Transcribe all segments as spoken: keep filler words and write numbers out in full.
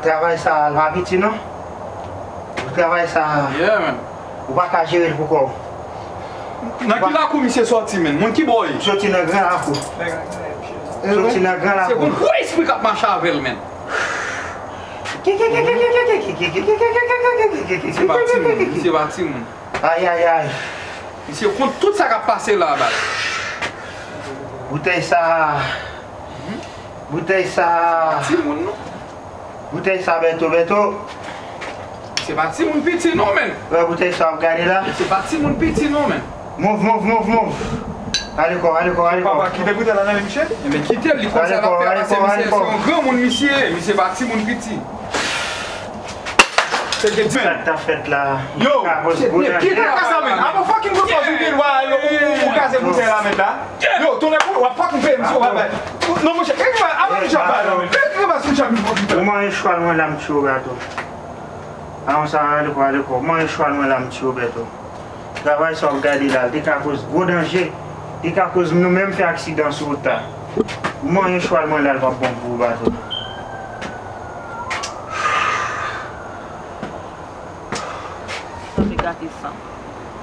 Travay sa a, l pa piti non. Travay sa a, Yeah, man. ou pa ka jere l pou kò w. Nan ki lakou misye sòti, menn? Moun ki bò ye? Soti nan gran lakou. Soti nan gran lakou. Se gon gwo espri k ap mache avè l, menn. Se pa timoun, misye pa timoun. Ay, ay, ay. Misye konn tout sa k ap pase la, baz. Boutèy sa a. Boutèy sa a. Timoun, non. Boutèy sa, Bèto, Bèto. Se pa timoun piti, non, menn. Wè boutèy sa w ap gade la. Se pa timoun piti, non, menn. Move, move, move, move. Ale kò, ale kò, ale kò. Papa, kite boutèy la nan men misye. Ebyen, kite l, li konn sa l ap fè, paske misye se yon granmoun, misye. Misye pa timoun piti. Se te Sa k ta fèt la? Yo, kite kaka sa, men. Apa fucking papa ou gen dwa, yo, ou, ou, ou kraze boutèy la, men la. Yo, tounen pou w ap fucking peye m si w pa bay. Non, monchè, kèk pa, apa nou chapa, non, men. Kèk pa sou chapa, nou fucking peye. Ou manje chwal mwen la, m tiye w, Bèto. Avan sa, ale kò, ale kò. Ou manje chwal mwen la, m tiye w, Bèto. Travay sa w ap gade la, li te ka koz gwo danje. Li ka koz nou menm fè aksidan sou wout la. Ou manje chwal mwen la, li p ap bon pou ou, Bèto. Sanble gate san.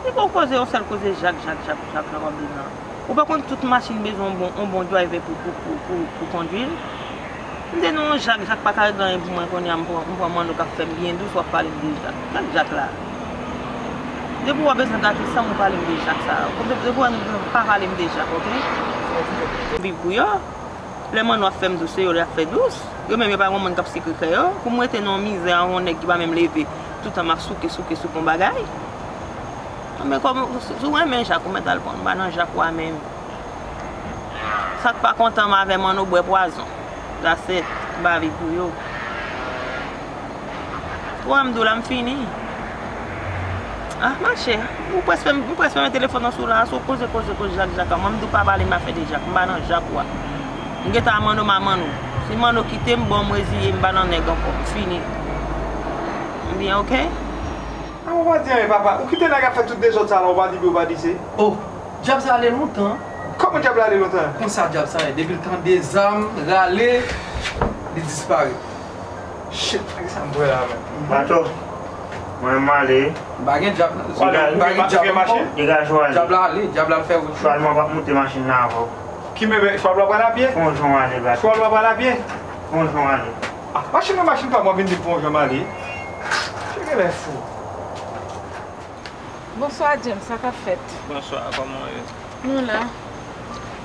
Li poko koze yon sèl koze jak, jak, jak, jak nan kòb li nan. Ou pa konn tout machin bezwen yon bon, yon bon driver pou, pou, pou, pou, pou kondwi l? M te nan yon jak, jak pa ka regle anyen pou mwen, kounye a m pran, m pran manno k ap fè m byen dous, w ap pale m de jak. Gad jak la. Depi w wè bezwen gate san m, ou pale m de jak sa. Depi w wè nou bezwen pa pale m de jak, oke? Viv pou yo. Lè manno ap fè m dous, se yo l ap fè dous. Yo menm yo pa gen moun k ap sekre kè yo. Pou m rete nan yon mizè avè yon nèg ki pa menm leve, toutan m ap souke, souke, souke yon bagay. Men kòm si w renmen jak, ou mèt al pran, m pa nan jak ou a menm. Sa k pa kontan m avè manno bwè pwazon. That's it. M pa viv pou yo. Ou wè m di w la, m fini. Ah, mache. Ou prèske fè m, ou prèske fè m telefòn nan sou la, sou koze, koze, koze, jak, jak. Mwen, m di w pa pale m afè de jak. M pa nan jak ou a. M gentan a manno, m a manno. Si manno kite m, bon, m reziye, m pa nan nèg ankò. M fini. M byen, oke? Ah, ou pa di anyen, papa. Ou kite nèg ap fè tout dezòd sa la, ou pa di byen, ou pa di se. Oh, dyab sa ale lontan. Kòman dyab la ale lontan? Konsa dyab sa ye. Depi l tande zam, rale, li disparèt. Shit, men kisa m pran la, men? Bato, mwen m ale. M pa gen dyab nan, m pa gen dyab ankò. Degaj ou ale. Dyab la ale, dyab la al fè wout. Chwal mwen p ap monte machin nan avè w. Ki men, men, chwal la pral a pye? Fè yon jan w ale, Bato. Chwal la pral a pye? Fè yon jan w ale. Ah, machin nan machin pa mwen, vin di fè yon jan m ale. Misye genlè fou. Bonswa, James, sa k ap fèt? Bonswa, kòman w ye? Nou la.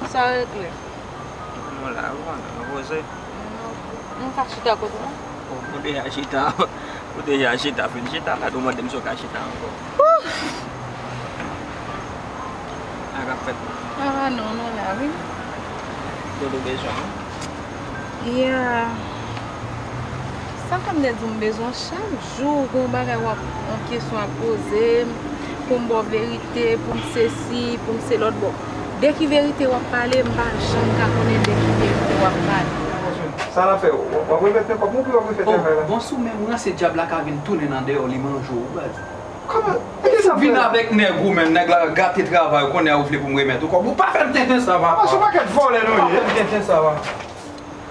Sa regle? Nou la, ou konnen, nou poze. Nou, nou ka chita kote nou? Ou, ou deja chita, ou deja chita, fin chita la, ou mande m si w ka chita ankò. Sa k ap fèt? Sa va non, nou la, wi. Kote w bezwen m? Yeah. Sa fè m te di w m bezwen w chak jou, gen yon bagay w ap, yon kesyon w ap poze m, pou m ba w verite, pou m sesi, pou m selòt. Bon, de ki verite w ap pale, m pa janm ka konnen de ki verite w ap pale. Sa l ap fè? W ap, w ap refè tèt kòb mwen, w ap refè tèt kay la? Oh, bon, si w menm ranse, dyab la ka vin tounen nan dèyè w, li manje w, ou pa di. Kòman? Vin avèk nèg ou menm, nèg la gate travay ou, kounye a ou vle pou m remèt ou kòb. Ou pa fè m tenten sa, papa. Mas yon pakèt vòlè nou ye. Ou pa fè m tenten sa, papa.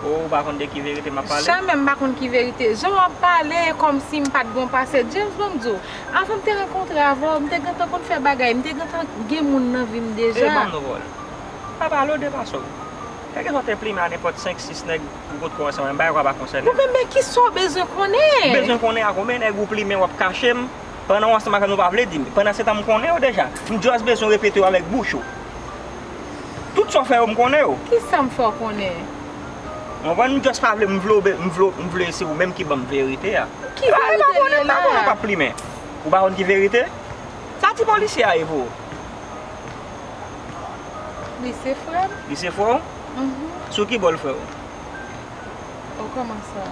Ou pa konn de ki verite m ap pale? Jamè m pa konn ki verite. Jan w ap pale, kòmsi m pa t bon pase. James, ban m di w, avan m te rankontre avè w, m te gentan konn fè bagay, m te gentan gen moun nan vi m deja. E ban m nouvèl. Pa pale w de pase w. Kèlkeswa w te plimen a nenpòt senk, sis nèg pou kot kò ansanm, bagay ou pa konsène m. Bon, men, men kisa w bezwen konnen? Bezwen konnen a konbyen nèg ou plimen w ap kache m? Pandan w ansanm avè m, ou pa vle di m. Pandan se tan m konnen yo deja. M just bezwen repete yo avèk bouch ou. Tout sa w fè yo, m konnen yo. Kisa m fè w konnen? Ou konprann, m just pa vle, m vle, m vle, m vle se ou menm ki ban m verite a. Ki verite li ye la? Pa konnen, pa konnen, pa plimen. Ou pa konn ki verite? Sa ti polisye a ye pou ou? Li se frè m. Li se frè w? Mhm. Sou ki bò l frè w? Oh, kòman sa? M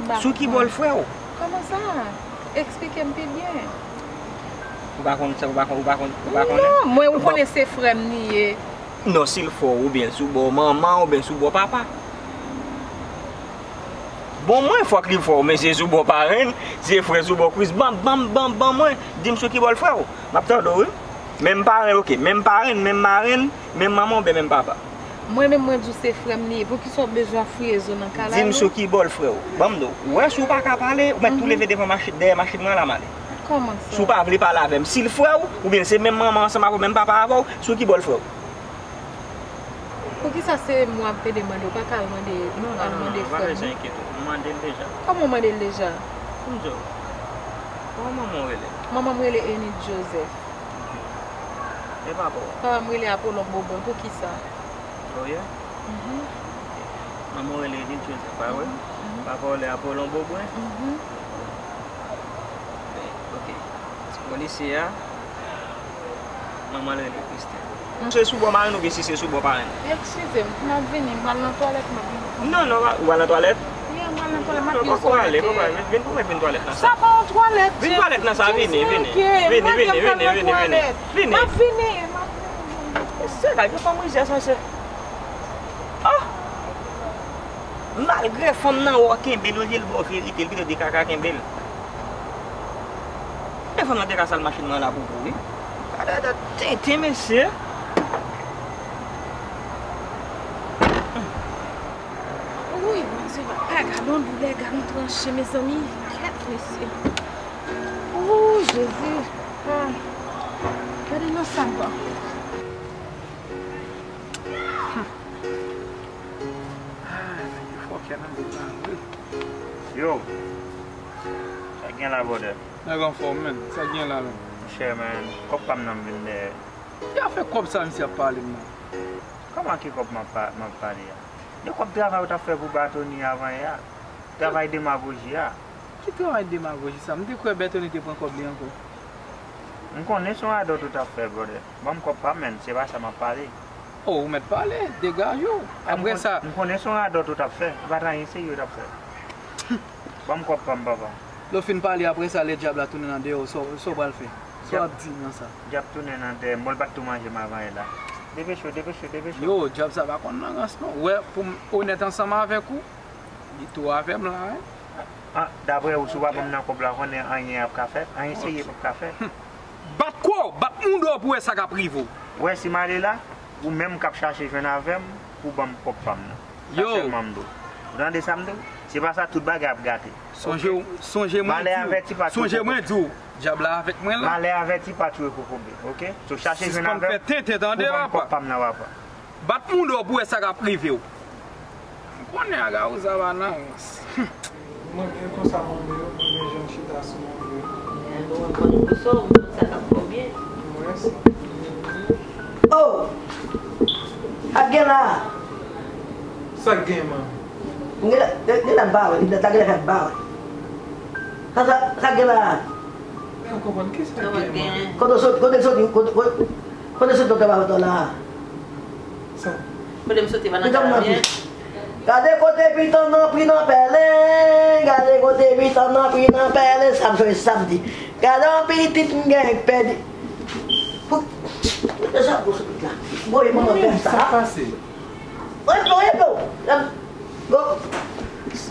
pa konprann. Sou ki bò l frè w? Kòman sa? Eksplike m pi byen. Ou pa konn sa, ou pa konn, ou pa konn, ou pa konnen? Non, mwen, ou konnen se frè m li ye. Non, si l frè w, oubyen sou bò manman, oubyen sou bò papa. Bon, mwen, fòk li frè w, men se sou bò parenn, se frè sou bò kwis. Ban, ban, ban, ban mwen, di m sou ki bò l frè w. M ap tande w, wi. Menm parenn, oke. Menm parenn, menm marenn, menm manman oubyen menm papa? Mwen menm mwen di w se frè m li ye, poukisa w bezwen fouye zo nan kay la non? Di m sou ki bò l frè w. Ban m di w, ou wè si w pa ka pale, ou mèt tou leve devan machin, dèyè machin mwen la m ale. Kòman sa? Si w pa vle pale avè m, si l frè w, oubyen se menm manman ansanm avè w, menm papa avè w, sou ki bò l frè w? Poukisa se mwen ap pede mande w, pa ka al mande, non, al mande frè m non. Non, non, non, pa bezwen enkyete w, m mande l deja. Kòman w mande l deja? Pou m di w, kòman manman w rele? Manman m rele Enid Joseph. E papa w? Papa m rele Apolon Bobwen, poukisa? Oh yeah? Mhm. Manman w rele Enid Joseph, pa vre? Mhm, mhm. Papa w rele Apolon Bobwen? Mhm. Ok. Polisye a, manman l rele Christine. Se sou bò mari n oubyen si se sou bò parenn? Eskize m, m ap vini, m pral nan twalèt, m ap vini. Non, non, ou pral nan twalèt? Yeah, m pral nan twalèt, m ap vin sou kote. Poko ale, poko ale. Vin pou mwen, vin twalèt nan sa. Sa pa yon twalèt, James. Vin twalèt nan sa, vini, vini. Vini, vini, vini, vini, vini. Vini. M ap vini, m ap vini. Se ka, gen fanm rizye sa, se. Ah! Malgre fanm nan wè w kenbe l, olye l ba w verite, l pito di kaka kenbe l. Men fanm nan te ka sal machin mwen la pou pou wi. Gade, gade, tenten, mesye. Wouy, Bondye, papa, gad on doulè, gad on tranche, mezanmi. Kèt, mesye. Wouy, Jezi. Ah. Gade nan sa m pran. Ah, nèg yo fòkè nan vil la vre. Yo, sa k gen la, brother? Nèg anfòm, man. Sa k gen la, man? Monchè, man, kòb pa m nan m vin dèyè. Ki afè kòb sa misye ap pale m nan? Kòman ki kòb m ap pa-, m ap pale a? De kòb travay ou t ap fè pou Batoni avan yè a. Travay demagoji a. Ki travay demagoji sa? M te kwè Batoni te pran kòb li ankò. M konnen se yon radòt ou t ap fè, brother. Ban m kòb pa m, man, se pa sa m ap pale. Oh, ou mèt pale, degaje w. Apre sa. M konnen se yon radòt ou t ap fè, se pa t anyen serye ou t ap fè. Ban m kòb pa m, papa. Lè w fin pale, apre sa, lè dyab la tounen nan dèyè w, sa w, sa w pral fè? Sa w ap di nan sa? Dyab tounen nan dèyè m, bon, l pa t tou manje m avan yè la. Depeche w, depeche w, depeche w. Yo, dyab sa pa konn nan rans non. Ou wè, pou m onèt ansanm avèk ou, li tou avè m la, wi. Ah, daprè ou, si w pa ban m nan kòb la, konnen anyen ap ka fèt, anyen serye p ap ka fèt. Bat kò w, bat mouda w pou w wè sa k ap rive w. Ou wè, si m ale la, ou menm k ap chache jwenn avè m, pou ban m kòb pa m nan. Sa sèlman m di w. Ou tande sa m di w? Se pa sa, tout bagay ap gate. Sonje, sonje mwen di w, sonje mwen di w, dyab la avèk mwen la. Malè avèti pa tchwe kokobe, oke? So chache jwenn avè m, pou ban m kòb pa m nan, papa. Bat mouda w pou w wè sa k ap rive w. M konnen Agaouza pa nan rans. Mwen byen konsa, manmi, yo. Mwen byen jan chita sou manmi, yo. Mwen konnen pou sa, ou konn sa k ap fè w byen. Mwen wè sa. Oh! Sa k gen la? Sa k gen, manmi? Gen la, gen la m pa wè, gen la, gen la m pa wè. Sa, sa, sa k gen la? Mwen konprann, kisa k gen, manmi? Kote w sot-, kote w soti, kote, kote, kote w soti nan travay la? Sa? Kote m soti pa nan travay. Gade kote pitit nan pri nan pèlen, gade kote pitit nan pri nan pèlen, sa m fè samdi. Gade yon pitit m gen pèdi. Pou, pou sa gwo sou pitit la. Voye manman pèdi sa. Sa k pase? Voye, voye, voye.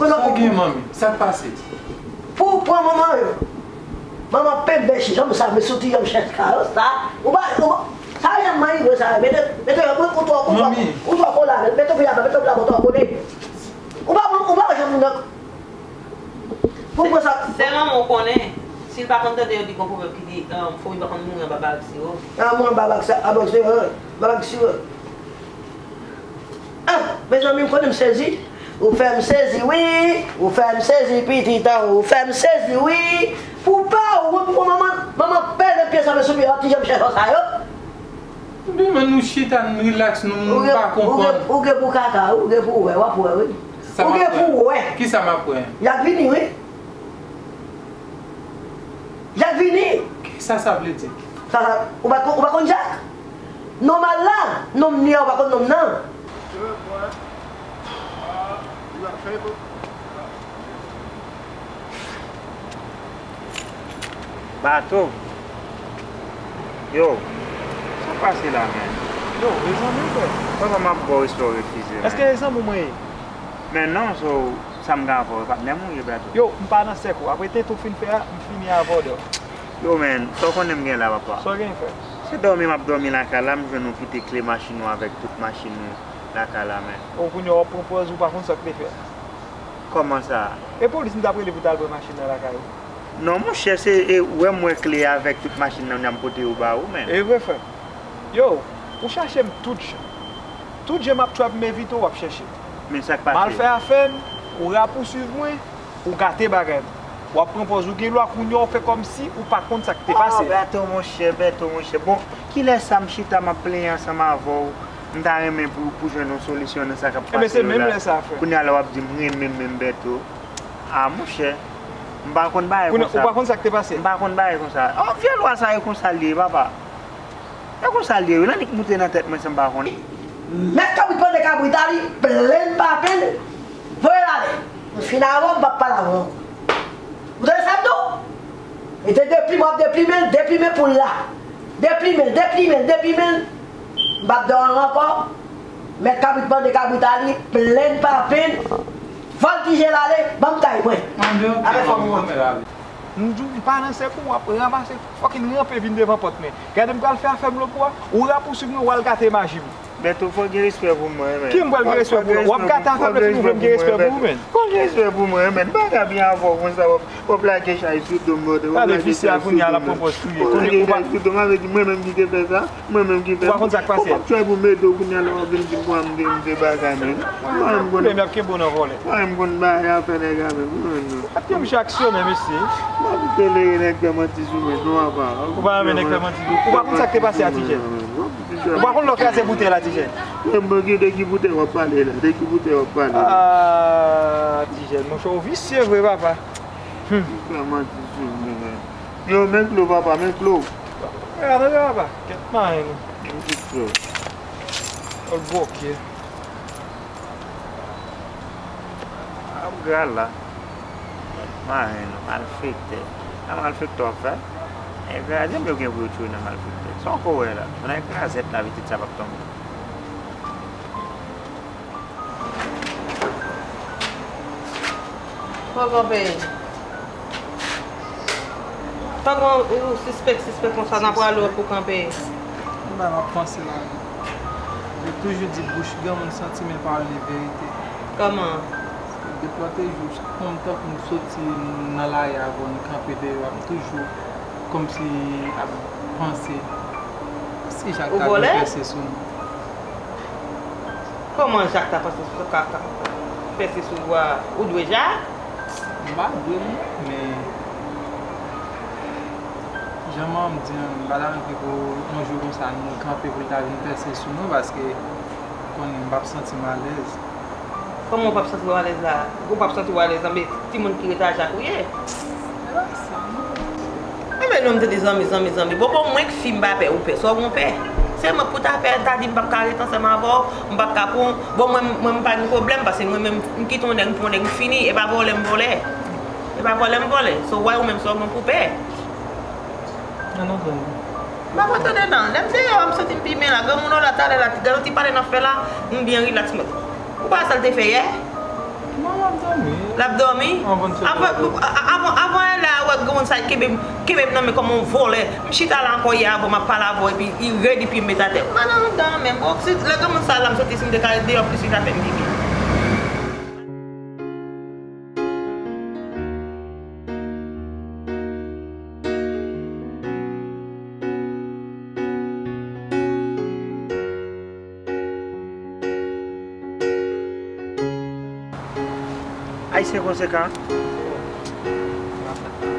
Sa gen, manmi? Sa k pase? Pou w pran manman yo. Manman penbe chèch, janm sa, men soti janm chèch ka yo, sa. Ou pa, ou pa, sa janm manyen vre sa, mete, mete, ou, ou twò, ou twò, ou twò kola, mete piyama, mete piyama, ou twò kole. Ou pa, ou pa janm nan. Pou mwen sa. Sèlman mwen konnen, si l pa konn tande yo di gon pwovèb ki di, um, foumi pa konn mouri anba barak siwo. Ah, mouri anba barak sa, anba barak siwo, anba barak siwo. Ah, mezanmi, m konnen m sezi. Ou fè m sezi, wi. Ou fè m sezi, pitit an. Ou fè m sezi, wi. Pou pa ou, pou manman, manman pèlen pye sa, men sou pye, ti janm chèch sa yo. Ebyen, men nou chita, n rilaks, nou, nou pa konprann. Ou gen, ou gen pou kaka, wi, ou gen pou wè, w ap wè, wi. Ou gen pou wè. Kisa m ap wè? Y ap vini, wi. Y ap vini. Kisa sa vle di? Sa, sa, ou pa, ou pa konn Jak? Nonm la, nonm li a, ou pa konn nonm nan? Bato. Yo, sa k pase la, man? Yo, e zanmi w, frè? Papa, m ap ba w respè w refize, man. Èske e zanmi w mwen ye? Men non, so, sa m gen avè w, e patnè m ou ye, Bato? Yo, m pa nan sèk ou. Apre tenten w fin fè a, m fini avè w, dò. Yo, man, sa w konnen m gen la, papa? Sa w gen, frè? Se dòmi m ap dòmi lakay la, m jwenn ou kite kle machin ou avèk tout machin ou. Lakay la, men. O, kounye a w ap pran pòz ou pa konn sa k te fè. Kòman sa? E polis m t ap rele pou t al pran machin nan lakay ou? Non, monchè, se, e, ou wè m wè kle avèk tout machin nan, m pote yo ba ou, men. E vre, frè m. Yo, ou chache m tout jan. Tout jan m ap try pou m evite w, w ap chèche m. Men sa k pase? M al fè afè m, ou rapousuiv mwen, ou gate bagay m. W ap pran pòz ou gen lwa kounye a w fè kòmsi ou pa konn sa k te pase. Oh, Bèto, monchè, Bèto, monchè. Bon, kilè sa m chita m ap plenyen ansanm avè w? M ta renmen pou, pou jwenn yon solisyon nan sa k ap pase yo la. Enben, se menm lè sa, frè. Kounye a la w ap di m renmen m menm Bèto. Ah, monchè, m pa konn bagay konsa. Ou pa konn sa k te pase? M pa konn bagay konsa. Oh, vye lwa sa yo konsa l ye, papa. E konsa l ye wi, l annik moute nan tèt mwen san m pa konnen. Mèt kabrit mande kabrit a li, plenn pa plenn, voye l ale. M fin avè w, m p ap pale avè w ankò. Ou tande sa m di w? Rete deplimen w ap deplimen l, deplimen poul la. Deplimen l, deplimen l, deplimen l. M p ap dòmi ankò. Mèt kabrit mande kabrit a li, plenn pa plenn, vòltije l ale, ban m kay mwen. Avèk fanmi w. M di w, m pa nan sèk ou, w ap ranmase, fucking ranpe vin devan pòt mwen. Gade m pral fè afè m lòt bò a, ou rapousuiv mwen, w al gate maji m. Bèto, fò w gen respè pou mwen, men. Ki m pral gen respè pou ou? W ap gate afè m epi ou vle m gen respè pou ou, men. Fò w gen respè pou mwen, men. Bagay byen avè w konsa, w ap, w ap lage chay sou do m, bòdè. W ap lage chay sou do m. Gade visye a kounye a, l ap pran pòz touye. W ap lage chay sou do m avè di mwen menm ki te fè sa. Mwen menm ki fè sa. Ou pa konn sa k pase. Ou p ap try pou m ede w kounye a la, w ap vin di m kwa m gen m de bagay, men. Mwen menm konn. Men m ap kenbe w nan vòlè. Mwen menm konn bagay afè nèg avè m, non, non. Ap gen m chak sou men, mesye. M ap telere nèg fè manti sou mwen, non, apa. Ou pa renmen nèg fè manti sou ou. Ou pa konn sa k te pase a Tijèn. Ou pa konn lè w kraze boutèy la, Tijèn. Men mwen gen de ki boutèy w ap pale la, de ki boutèy w ap pale la. Ah, Tijèn, monchè, ou visye vre, papa. Hmm. Fè manti sou mwen, men. Yo, men klo, papa, men klo. Gade, papa. Kèt mayen nou. Yon ti klo. Ol bòkyè. Ap gra la. Mayen nou, malfektè. A malfektè w ap fè? E kraze m yo gen pou yo tchwe nan malfektè. Sa w ko wè la? Nan krazèt la, pitit sa p ap tonbe. Poko peye. Pandan ou sispèk, sispèk konsa, n a prale wè pou kanpe. Mwen m ap panse la. Yo toujou di bouch granmoun santi men pawòl li verite. Kòman? Depi lòt jou, kòm tankou m soti nan lari avè w, m kanpe deyò a, m toujou kòmsi ap panse si Jak ta vin pèse sou nou. Kòman Jak ta pase sou, ka, ka pèse sou ou a? Ou dwe Jak? M pa dwe l, men jan manman m di an, m pa ta renmen pou yon jou konsa nou kanpe pou l ta vin pèse sou nou, paske ou konnen m p ap santi m alèz. Kòman ou p ap santi w alèz la? Ou p ap santi w alèz anbe timoun ki rete a Jak ou ye? Enben non, m te di zanmi, zanmi, zanmi. Bon, bon, mwen k fi, m pa pè, ou pè. Sa w gon pè? Se mwen pou ta pè, ta di m p ap ka ret ansanm avè w, m p ap ka pran w. Bon, mwen, mwen, m pa gen pwoblèm, paske mwen menm, m kite yon nèg, m pran yon nèg, m fini. E pa vòlè m vòlè. E pa vòlè m vòlè. So, why ou menm sa w gon pou pè? An nou tann. M pa konn tande non. Lè m deyò a, m santi m pi byen la. Granmoun an la, talè la, gade yon ti pale n ap fè la, m byen rilaks, mwen. Ou pa wè sa l te fè yè? Non, l ap dòmi. L ap dòmi? Avan, avan, avan, avan yè la, wè granmoun sa kenbe m, kenbe m nan men kòm yon vòlè. M chita la ankò yè avan, m ap pale avè w, epi li rèd, epi m met atè. M pa nan anndan, men bon, si lè granmoun sa la, m santi si m te ka ret deyò plis, li ta fè m pi byen. Ayisyen konsekan.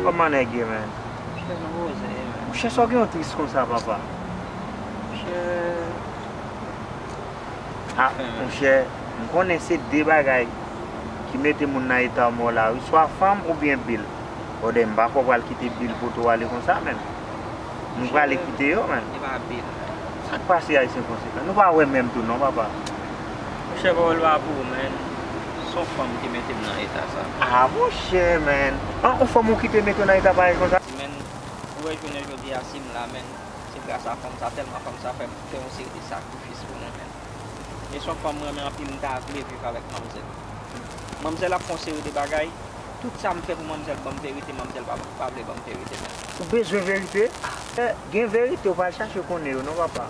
Kòman nèg ye, men? Monchè, sa w gen yon tris konsa, papa? Ah, monchè, m konnen se de bagay ki mete moun nan eta mò la, wi. Swa fanm oubyen bil. Brother, m pa kwè w pral kite bil poto ale konsa, menm. Nou prale kite yo, menm. E pa bil. Sa k pase, Ayisyen konsekan? Nou pa wè menm tou non, papa. Monchè, pawòl pa pou ou, menm. Se yon fanm ki mete m nan eta sa. Ah, monchè, menm. An, yon fanm ou kite mete w nan eta parèy konsa? Menm, ou wè jounen jodi a, si m la, menm, se gras a fanm sa, tèlman fanm sa fè, fè yon seri de sakrifis pou mwen, menm. E se yon fanm mwen renmen anpil, m ta vle viv avèk manmzèl. Manmzèl ap fè yon seri de bagay, tout sa m fè pou manmzèl ban m verite, manmzèl pa, pa vle ban m verite, menm. Ou bezwen verite? Eh, gen verite, ou pral chache konnen yo non, papa.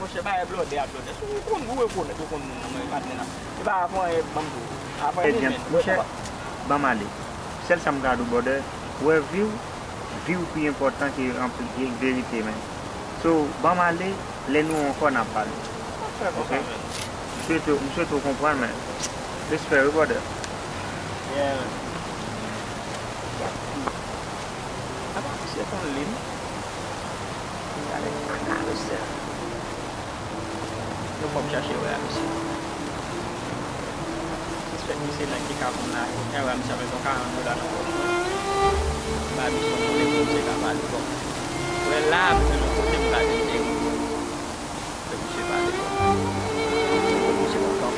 monchè, bagay blòdè a blòdè. Si w konn, ou rekonèt, ou konn moun nan, mwen, patnè la. E pa avan, e, ban m di w. Avan, e byen, monchè, ban m ale. Sèl sa m ka di w, brother, wè vi w, vi w pi enpòtan ke anpil, ke verite, man. So, ban m ale, lè nou ankò, n ap pale. Ok? M swete, m swete w konprann, man. Respè, wi, brother. Yeah, man. Apa misye konn li, non? Li avèk kaka, mesye. Yo fò m chache wè a misye. Sispèk misye nan ki ka konn la. Mwen wè a misye avèk yon karant dola nan pòch mwen. M ba misye yon kote pou misye ka pale. Bon. Wè la, misye nan kote m ka tande. Fè misye pale. Misye kontan.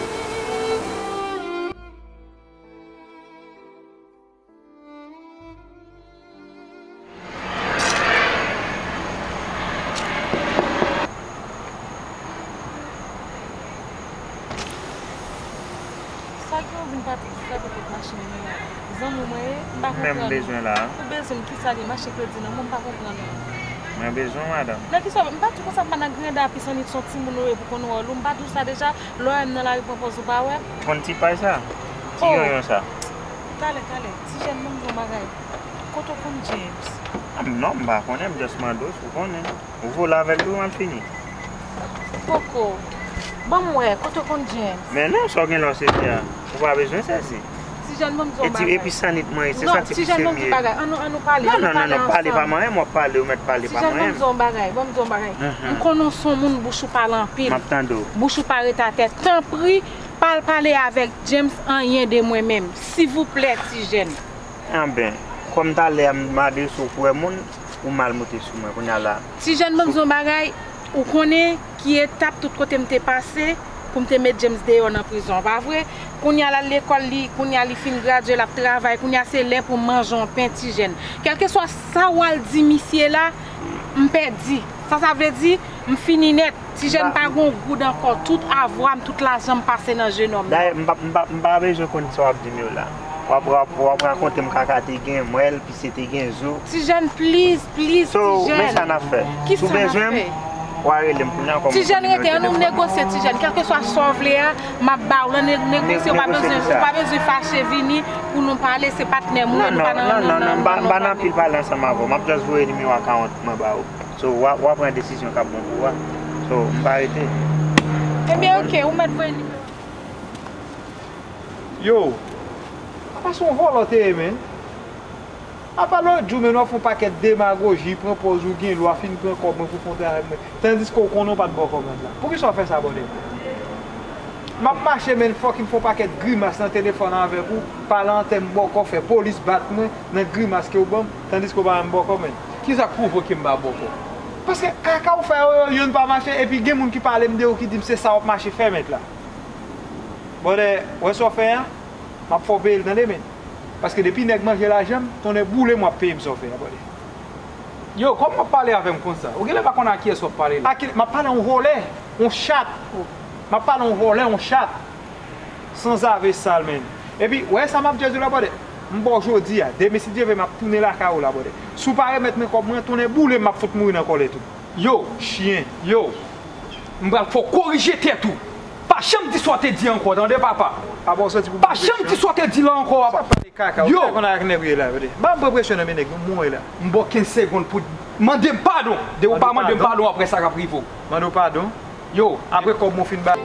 Sa gen w vin pati sa petèt machin nan la? Zanmi w mwen ye, m pa konprann ou. Menm bezwen la. Ou bezwen m kisa li? Mache kredi nan men w, m pa konprann ou. Mwen bezwen w, madanm. Nan kisa w, m pa di w konsa, m pa nan granda, pisanit se yon timoun ou ye pou konn wòl ou, m pa di w sa deja, lè w wè m nan lari pran pòz ou pa wè m. Konn ti pay sa? Ti yonyon sa? Talè, talè. Ti jèn, ban m di w yon bagay. Kote w konn James? Ah, non, m pa konnen, m just mande w si w konnen. Ou vole avè l tou, malfini. Poko. Ban m wè, kote w konn James? Men non, sa w gen lè w sezi a. Ou pa bezwen sezi. Ti jèn, ban m di w yon bagay. Epi sanit mwen ye, se santi pisev m ye. Non, ti jèn, ban m di w bagay. Ann nou, ann nou pale, ann nou pale ansanm. Non, non, non, non, pale pa mwen, w ap pale, ou mèt pale pa mwen. Ti jèn, ban m di w yon bagay, ban m di w yon bagay. M konn w se yon moun bouch ou pa lan anpil. M ap tande w. Bouch ou pa ret atè. Tanpri, pa al pale avèk James anyen de mwen menm. Silvouplè, ti jèn. Anben, kòm talè a m adrese w pou wè moun, ou mal moute sou mwen, kounye a la. Ti jèn, ban m di w yon bagay, ou konnen ki etap tout kote m te pase pou m te met James deyò nan prizon, pa vre? Kounye a l al lekòl li, kounye a li fin gradye, l ap travay, kounye a se lè pou m manje yon pen, ti jèn. Kèlkeswa sa w al di misye la, m pèdi. Sa sa vle di, m fini nèt. Ti jèn pa gon goud ankò, tout avwa m, tout lajan m pase nan je nonm nan. Dayè, m pa, m pa, m pa bezwen konn sa w ap di m yo la. W ap, w ap, w ap rakonte m kaka te gen mwèl, pise te gen zo. Ti jèn, please, please, ti jèn. So, men sa n ap fè. Si w bezwen m, w a rele m kounye a kòm ou gen nimewo telefòn. Ti jèn, rete, ann nou negosye, ti jèn. Kèlkeswa sa w vle a, m ap ba w l, ann negosye, ou pa bezwen, ou pa bezwen fache vini pou nou pale, se patnè m ou ye, nou pa nan, nan, nan, nan, m pa nan anpil pale ansanm avè w. M ap just voye nimewo account mwen ba ou. So, w a, w a pran desizyon k ap bon pou ou a. So, m pa rete. Ebyen, oke, ou mèt voye nimewo. Yo, apa se yon vòlò w te ye, menn? Apa lòt jou, menn, w ap fè yon pakèt demagoji, pran pòz ou gen lwa, fin pran kòb mwen pou fè yon travay mwen. Tandiske w konnen w pa t bòkò mèt la. Poukisa w fè sa, bòdè? M ap mache, menn, fòk m fè yon pakèt grimas nan telefòn avèk ou, pale an tèm bòkò, fè polis bat mwen nan grimas ke w ban m, tandiske w pa ban m bòkò, menn. Kisa k pwouve ke m pa bòkò? Paske kaka w fè yo, yo, youn pa mache, epi gen moun ki pale m de ou ki di m se sa w ap mache fè, mèt la. Bòdè, wè sa w fè a, m ap fè w peye l, tande, menn. Paske depi nèg manje lajan m, tonnè boule m, w ap peye m sa w fè a, bòdè. Yo, kòman w ap pale avè m konsa? Ou genlè pa konn a kiyès w ap pale la. A ki, m ap pale a yon vòlè, yon chat. M ap pale a yon vòlè, yon chat. Sanzave sal, menn. Epi, w wè sa m ap djòdjou la, bòdè? M ba w jodi a. Demen, si Dye vle, m ap tounen lakay ou la, bòdè. Si w pa remèt mwen kòb mwen, tonnè boule m, m ap fout mouri nan kòlèt ou. Yo, chyen, yo. M pral fè w korije tèt ou. Pa janm di sa w te di ankò, tande papa. Pa janm di sa w te di la ankò, papa. Yo. Ban m pran presyon nan men nèg nou, mwen la. M ba w kenz segonn pou mande m padon. Depi w pa mande m padon apre sa k ap rive w. Mande w padon. Yo. Apre kòb mwen fin ba.